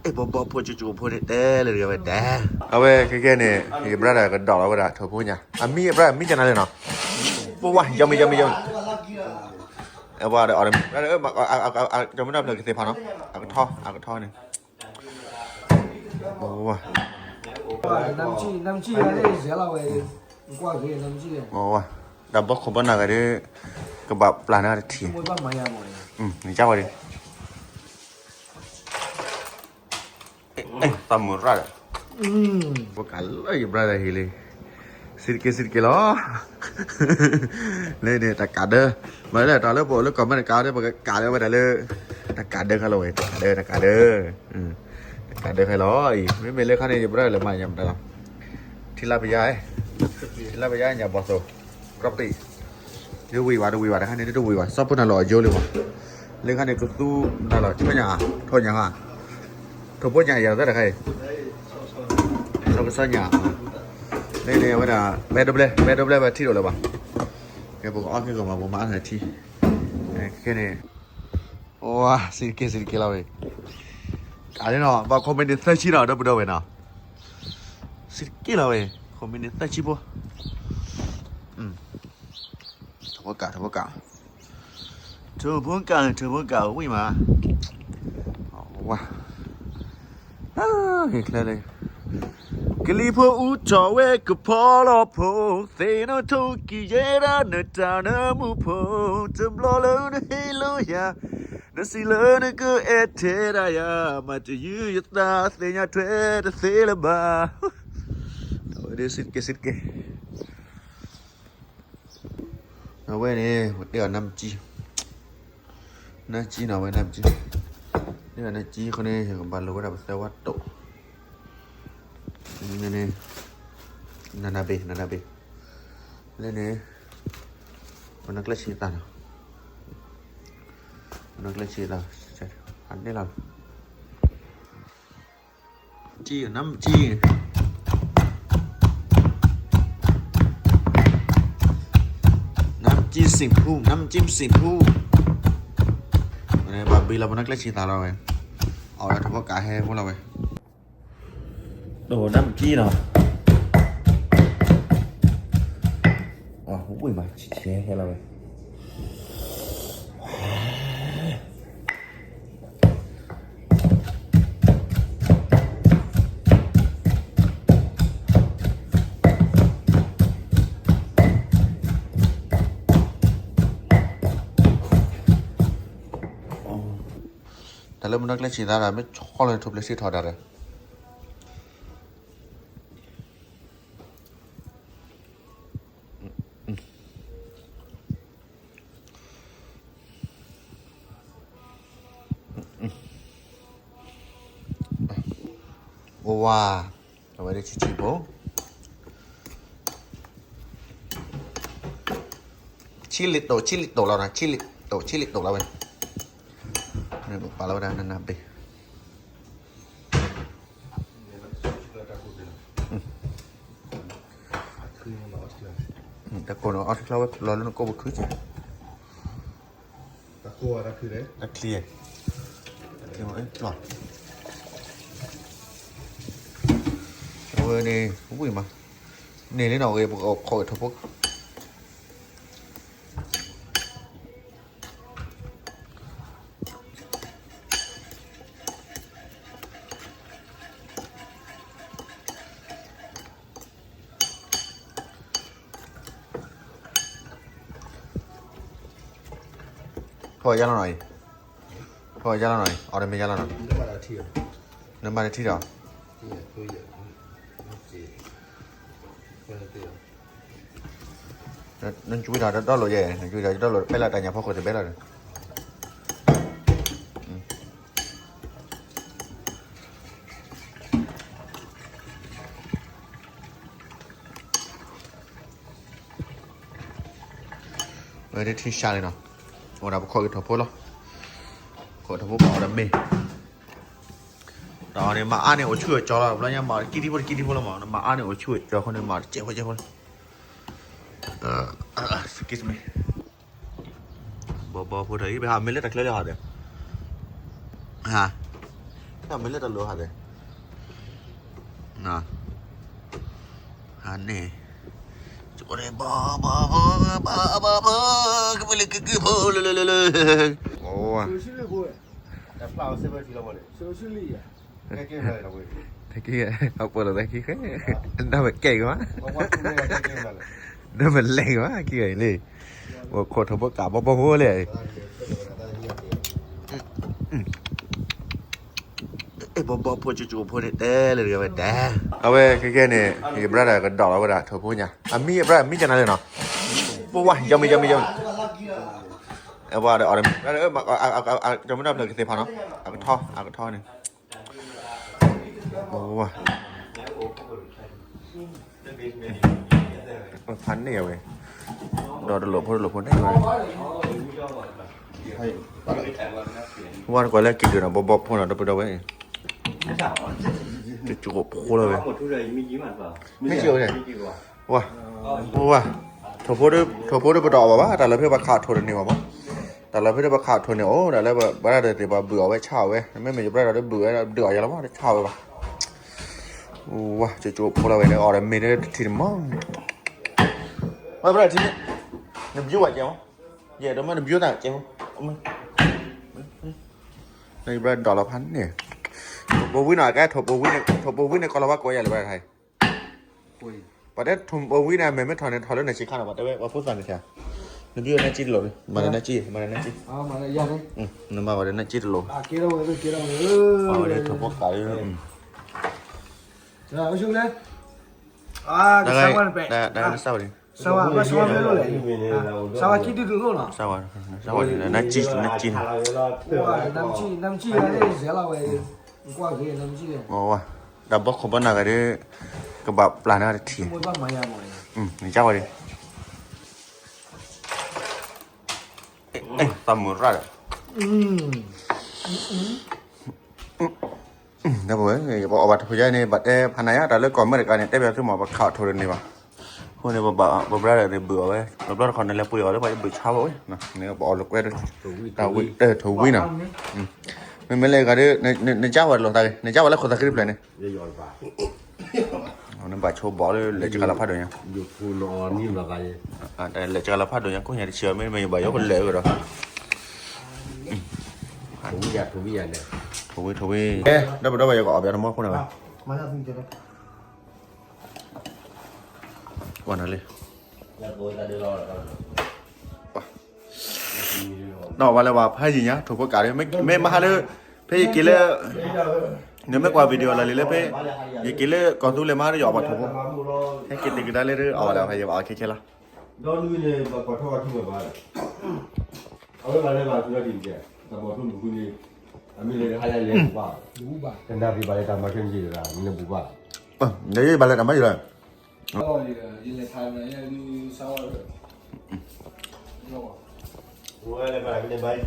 ဘီဘီဖိကၠိကၠိဖိန့ၣ် တဲလၢတဂၤဝဲတဲ, အဝဲခဲကဲန့ၣ် ယ brother ကဒီးလီၤဝဲဒၣ်ထိၣ်ဖိညၣ်, အမံ အ brother မံကနၤလဲၣ်နီၤ, ပဝါ ယမံ ယမံ ယမံ, အဝဲဒီး အီၤ brother ကၠီမ့ၢ်နီၢ်ဖျၢၣ်ကသ့ၣ်ဖးနီၤ, အကထီ အကထီန့ၣ် တၢ်ဘီခိၣ်ဘီနၤဂၤဒီး ကဘၣ်ပျၢ်န့ၢ်တထံၣ်, နကဝဲဒီး သးမုာ်ရၣ်ဒီး ပကးလၢယ brother ဟံၣ်လံ, စံးတက့ၢ် စံးတက့ၢ်လီၤ, လၢန့ၣ်တကးဒၢ, မ့ၢ်လၢတၢ်လၢပအိၣ်လၢ comment တကးဒၢ ပကကးလၢဝဲဒၣ်လၢ တကးဒၢခဲလီၤဝဲ တကးဒၢ တကးဒၢ, တကးဒၢခဲလီၤအံၤ မ့မ့ၢ်လၢခါန့ၣ် ယ brother လၢမၤညါမတၤလီၤ, ထံလါပယါ, ထံလါပယါညၣ်ဘီၣ်သိၣ်, ကီပံၣ် တဝံၤဘၣ် တဝံၤဘၣ် တခါန့ၣ် တဝံၤဘၣ် စီၤပူၤနၤလီၤအယိလံဘၣ်, လၢခါန့ၣ် ကသူနၤလီၤ ထီၣ်ညၣ်, ထီၣ်ညၣ်ဟါ, ထိၣ်ဖိညၣ်ယၤသၢတခါအံၤ, စီၤကစီညၣ်, လၢန့ၣ်အဝဲဒၣ် မဲဒိဘျဲ မဲဒိဘျဲ ပထံၣ်ဒိၣ်လၢၤဘၣ်, ကဲ ပကအီၣ်က့ၤကီးမး ပမၤအါထံ, ခဲန့ၣ်, ဝါ စံးတက့ၢ် စံးတက့ၢ်လီၤဝဲ, ကးလံနီၤ ဘၣ် comment န့ၣ်သၢဆံနီၤ ဒီပုၢ်ဒီဝဲၢ်နီၤ, စံးတက့ၢ်လီၤဝဲ, comment န့ၣ်သၢဆံဖိ ထိၣ်ဖိကး ထိၣ်ဖိကး, ထိၣ်ဖိကး ထိၣ်ဖိကး ဝံၣ်မး, ဝါ, ဟ့ၣ်ချၢလံ, ကလံၤဖိအူထီၣ်ဝဲကဖီလီၤဖိ, သ့ၣ်နီၣ်ထိၣ်ကံၢ်ယဲဒၣ်နတၢ်နမူဖိ, တဘျီလၢနဟ့ၣ်လီၤယၤ, နစံးလၢနကအဲၣ်ထဲဒၣ်ယၤ, မၤတယုၢ်ယသးသ့ၣ်ညါထွဲတသ့လၢၤဘၣ်, အဝဲဒၣ် စံးတက့ၢ် စံးတက့ၢ် အဝဲန့ၣ် ပတဲအီၤနါမကၠံ, နါကၠံနီၤ အဝဲနါမကၠံ, နါကၠံအဃိန့ၣ် ယကဘၣ်လိာ်ဝဲဒၣ်ပသၢဝါတိာ်, န့ၣ်, နနၢ်ဘ့ၣ် နနၢ်ဘ့ၣ်, လၢန့ၣ်, ပနီၣ်ကျဲဆံသးနီၤ, ပနီၣ်ကျဲဆံသး, ဟးန့ၢ်လီၤ ကၠံ, နါမကၠံ, နါမကၠံစံၣ်ဖူ, နါမကၠံစံၣ်ဖူ, ဘၣ်ဘံလီၤပနီၣ်ကျဲဆံသးလီၤဝဲ, အီၣ်ဝဲထိၣ်ဖိကးဟဲဖိလီၤဝဲ, နါမကၠံနီၤ, ဝံၣ်မး ဆံးဆံးဟဲလီၤဝဲ တၢ်လၢမနီၣ်ကျဲဆံသးဒီး မ့ၢ်ဆီလီၤထိၣ်ဖျဲးစ့ထီၣ်ဒၣ်ဒီး ဝါ, အဝဲဒၣ်ဆံးဆံးဖိ, ဆံးလံတိာ် ဆံးလံတိာ်လီၤနီၤ, ဆံးလံတိာ် ဆံးလံတိာ်လီၤဝဲ, ပာ်လီၤဝဲဒၣ်နနၢ်ဘ့ၣ် တၢ်ကိၢ်န့ၣ်အီထံချီဝဲ လီၤလၢနကိၢ်ပခုစ့ၢ်, တၢ်ချံ, အဝဲန့ၣ် ဝံၣ်မး, န့ၢ်လံနီၤ ဂ့ၤ ပကခိးက့ၤထိၣ်ဖိ ဖီၣ်ယါလီၤနီၤအံၤ, ဖီၣ်ယါလီၤနီၤအံၤ, အီၤတမ့ၢ်ယါလီၤနီၤ, နမၤတထံၣ်ဒီး နကွံာ်ဒီးတဒီလိာ်ယဲ, နကွံာ်ဒီးတဒီလိာ် ဘဲလၢတၢ်ညၣ်ဖီခိၣ်တဘဲလီၤဒီး ဝဲဒၣ်ထံဆါလံနီၤ, အိၣ်ဒၣ်ပခိးက့ၤထိၣ်ဖိလီၤ, ခိးထိၣ်ဖိပာ်အီၤဒီးမ့ၢ် ဒီးန့ၣ်မၤအါန့ၣ်အိၣ်ဆူၣ်အိၣ်ကၠီလီၤ, ဘျီညါမၤအီၤတကံဒံဖိတကံဒံဖိလီၤမး, နမၤအါန့ၣ်အိၣ်ဆူၣ်အိၣ်ကၠီဃိန့ၣ် မၤတကဲးဖိကဲးဖိလီၤ, excuse me, ဘီဘီဖိဒီး ဟးမ့ၢ်လၢတၢ်ချၢလၢဟးဒီး ဟး, မ့ၢ်လၢတလိၣ်ဟါလဲၣ်, ဟါန့ၣ်, ကဘီဘီဘီဘီဘီဘီ ကဘီလၢကကဖိလၢလၢလၢလၢ, အိၣ်ဝါ, တၢ်ပျၢ်အီၤစ့ၢ်ကီးထံလီၤမးန့ၣ်, တက့ၢ်, အပှဲၤလီၤတၢ်ခံဃဲ, ဒီးမ့ၢ်ကဲက့ၤဘၣ်, ဒီးမ့ၢ်လဲၤက့ၤဘၣ် ခံဂၤအံၤလံ, ပခိးထိၣ်ဖိကးဘီဘီဖိလဲၣ် အဲ ဘီဘီဖိကၠိကၠိဖိန့ၣ် တဲလၢတဂၤဝဲတဲ, အဝဲခဲကဲန့ၣ် ယ brother ကဒီးလီၤဝဲဒၣ်ထိၣ်ဖိညါ, အမံ အ brother မံကနၤလဲၣ်နီၤ, ပဝါ ယီမံၤ ယီမံၤ ယီမံၤ, အဝဲဒီး brother ကၠီမ့ၢ်တၢ်ဖျၢၣ်ကသ့ဖးနီၤ, အကထီ အကထီန့ၣ်, ပဝါ ဖးန့ၢ်အဝဲ, ဒီးတလိၣ်ဖိတလိၣ်ဖိန့ၣ်ဝဲ, ဝါတကွၢ်လၢက့ၤဒုးနီၤ ဘီဘီဖိနီၤ ဒီပုၢ်ဒီဝဲၢ်, ကၠိကၠိဖိလီၤဝဲ, မ့ၢ်ကဝဲ, ဝါ, ဝါ, ထိၣ်ဖိဒီး ထိၣ်ဖိဒီးပတအီၣ်ဘၣ်ဘၣ် တၢ်လီၢ်ဖဲပှၤခးထိၣ်တန့ၢ်ဘၣ်မး, တၢ်လီၢ်ဖဲဒီးပှၤခးထိၣ်န့ၢ်အိၣ် တၢ်လၢပှၤဒၣ်ဒီးသ့ၣ်ပှၤဘုၣ်အီၣ်ဝဲဆါအီၣ်ဝဲ မ့မ့ၢ်ယ brother ဒီးဘုၣ်ဝဲဒုးအီၣ်ယၤလီၤမး တဆါအီၣ်ဝဲဘၣ် ဝါ ကၠိကၠိဖိလီၤဝဲန့ၣ် အီၣ်ဒီးမ့ၢ်တထံၣ်တမီၢ်, ဝဲ brother ထံၣ်န့ၣ်, နဘျုးဝဲကဲမး, ယဲၢ်ဒီးမ့ၢ်နဘျုးတၢ်ကဲမး, န brother ဒီးလီၤဖးန့ၣ်, ထိၣ်ပိာ်ဝံနီၤ အကဲထိၣ်ပိာ်ဝံန့ၣ် ထိၣ်ပိာ်ဝံန့ၣ် ကီၢ်လီၤဝါကိးယၤလၢ brother ထံၣ် ပှၤတဲထိၣ်ပိာ်ဝံန့ၣ် အမဲာ်မ့ၢ်ထီၣ်န့ၣ် ထီၣ်လၢနဆံးခါနီၤ ပှၤတဲဝဲ ပှၤဖိသၣ်န့ၣ်ဆံး, နဘျုးနကၠံတလိၤ, မၤဒီးနကၠံ, မၤဒီးနကၠံ, နမၤဝဲဒီးနကၠံတလိၤ, ပှၤဝဲဒၣ်ထိၣ်ဖိကးလၢ, တၢ်ကစၢ်ဝဲန့ၣ်, စၢ်ဝဲ, နကၠံတလိၤနီၤ, နကၠံ, နကၠံ, တၢ်ဘီခိၣ်ဘီနၤဂၤဒီး, ကဘၣ်ပျၢ်န့ၢ်တထံၣ်, နကၠၢ်ဝဲဒၣ် သးမုာ်ရၣ်ဒီး, ဒီပုၢ်ဝဲၢ် ပအီၣ်ဘၣ်ထိၣ်ဖိယါန့ၣ် ဘၣ်တဲဖးနၤယါ တၢ်လၢကီၢ်အမဲရကၤန့ၣ် တဲဘၣ်သုမး ပခးထိၣ်တန့ၢ်ဘၣ်, အဃိန့ၣ် ပဘၣ် ပ brother န့ၣ် ဘုၣ်အီၣ်ဝဲ ပဘျီတခီန့ၣ် လဲၤပှ့ၤအီၣ်လၢပှၤဘုၣ်ဆါဝဲဝဲ, န့ၣ်ပအီၣ်လၢကွဲ ထိၣ်ဝံနီၤ, မ့မ့ၢ်လၢဂၤဒီး နကၠၢ်ဝဲလိာ်သးဂ့ၤ နကၠၢ်ဝဲလၢခိၣ်သးဃံတဖျၢၣ်န့ၣ် နဘၣ်ဆိဘီလၢလဲၤစကၤလီၤဖးဒိၣ်ညါ, လဲၤစကၤလီၤဖးဒိၣ်ညါ ကိးညါတဆံး မ့တမ့ၢ်ယဘၣ် ယီၤဖိလဲၤဝဲဒီး, ထိၣ်ဝံ ထိၣ်ဝံ, ဒီပုၢ်ဒီဝဲၢ် ယကအီၣ်ဘၣ်တမီၢ်ဖိန့ၣ်ဝဲ, ကွၢ်နၤလံ နီၢ်ဝဲလၢပှၤဖးယံၤညါ ထိၣ်ဖိကးလၢ မ့ၢ်မဟါလၢ ဖဲယက့ၤလၢ နမ့ၢ်ကွၢ် video လီၤလံလၢဖဲ ယက့ၤလၢကီၢ်သူလ့ၤမဟါဒီး ယအီၣ်ဘၣ်ထိၣ်ဖိ, ဟဲက့ၤတကဒါလၢ အီၣ်ဘၣ်လၢဖဲယဘၣ်အီၣ်ခဲခဲလီၤ, ဒီနုၤန့ၣ် ပှၤကွၢ်ထီၣ်ဝဲခံဘၣ်ဘၣ်, အဝဲဘၣ်လဲၤဘၣ်သုလီၤတံၢ်ကဲ, တၢ်ဘီၣ်ဖျိမုၢ်ဃုန့ၣ်, အမ့ၢ်လဲၤတဟါလၢလဲၤဘူၣ်ဘၣ်, ကနၣ်က့ၤဘၣ်လဲၤတၢ်မၤခဲန့ၣ်က့ၤတဂၤ နလဲၤဘူၣ်ဘၣ်, နဘၣ်လဲၤတၢ်မၤယံၤလီၤ ယလဲၤထါန့ၣ် ယလဲၤဆါဝဲ, ဝဲလဲၤဘၣ်လဲၤဘၣ်